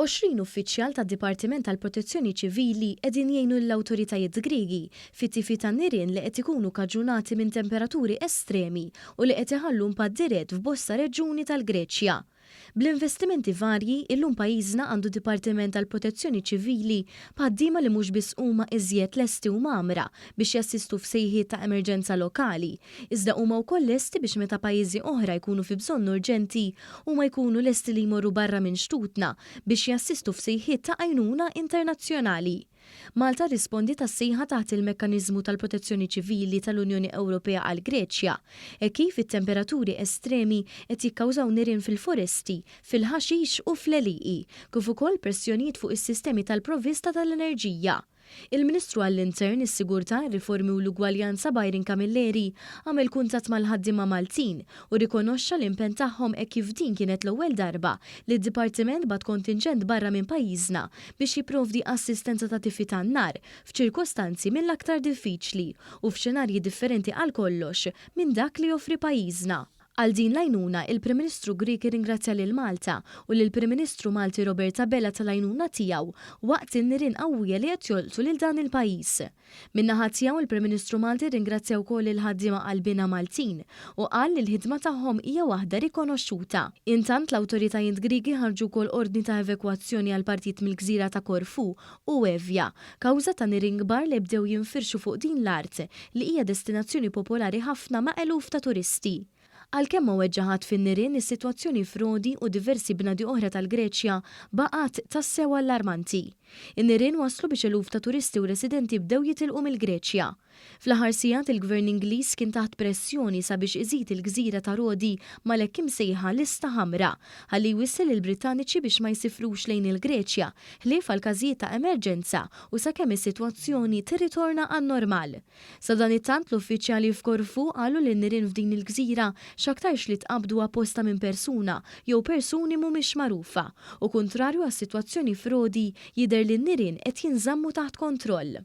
20 uffiċjal tad-Dipartiment tal-Protezzjoni Ċivili qegħdin jgħinu lill-awtoritajiet Griegi fit-tifi tan-nirien li qed ikunu kaġunati minn temperaturi estremi u li qed iħallu impatt dirett f'bosta reġjuni tal-Greċja. Bl-investimenti varji, illum pajjiżna għandu Dipartiment tal-Protezzjoni Ċivili b'ħaddiema li mhux biss huma iżjed lesti u mgħammra biex jassistu f'sejħiet ta' emerġenza lokali, iżda huma wkoll lesti biex meta pajjiżi oħra jkunu fi bżonn urġenti, huma jkunu lesti li jmorru barra minn xtutna biex jassistu f'sejħiet ta' għajnuna internazzjonali. Malta rrispondiet għas-sejħa taħt il-Mekkaniżmu tal-Protezzjoni Ċivili tal-Unjoni Ewropea għall-Greċja, hekk kif it-temperaturi estremi qed jikkawżaw nirien fil-foresti, fil-ħaxix u fl-għelieqi, kif ukoll pressjonijiet fuq is-sistemi tal-provvista tal-enerġija. Il-Ministru għall-Intern, is-Sigurtà, ir-Riformi u l-Ugwaljanza Byron Camilleri għamel kuntatt mal-ħaddiema Maltin u rrikonoxxa l-impenn tagħhom hekk kif din kienet l-ewwel darba li d-Dipartiment bagħat kontinġent barra minn pajjiżna biex jipprovdi assistenza ta' tifi tan-nar f'ċirkostanzi mill-aktar diffiċli u f'xenarji differenti għal kollox minn dak li joffri pajjiżna. Għal din l-għajnuna, il-Prim Ministru Grieg irringrazzja lil Malta u lill-Prim Ministru Malti Robert Abela tal-għajnuna tiegħu waqt in-nirien qawwija li qed jolqtu lil dan il-pajjiż. Min-naħa tiegħu, il-Prim Ministru Malti rringrazzja wkoll lill-ħaddiema qalbiena Maltin u qal li l-ħidma tagħhom hija waħda rikonoxxuta. Intant, l-awtoritajiet Griegi ħarġu wkoll ordni ta' evekwazzjoni għal partijiet mill-gżira ta' Korfu u Evia, kawża ta' nirien kbar li bdew jinfirxu fuq din l-art li hija destinazzjoni popolari ħafna ma' eluf ta' turisti. Għalkemm ma weġġa' ħadd fin-nirien, is-sitwazzjoni f'Rodi u diversi bnadi oħra tal-Greċja baqgħet tassew allarmanti. In-nirien wasslu biex eluf ta' turisti u residenti bdew jitilqu mill-Greċja. Fl-aħħar sigħat il-Gvern Ingliż kien taħt pressjoni sabiex iżid il-gżira ta' Rodi mal-hekk imsejħa lista ħamra ħalli jwissi lill-Brittaniċi biex ma jsifrux lejn il-Greċja ħlief għal każijiet ta' emerġenza u sakemm is-sitwazzjoni tirritorna għan-normal. Sadanittant, l-uffiċjali f'Korfu qalu li n-nirien f'din il-gżira x'aktarx li tqabbdu apposta minn persuna jew persuni mhumiex magħrufa u kuntrarju għas-sitwazzjoni f'Rodi jidher li n-nirien qed jinżammu taħt kontroll.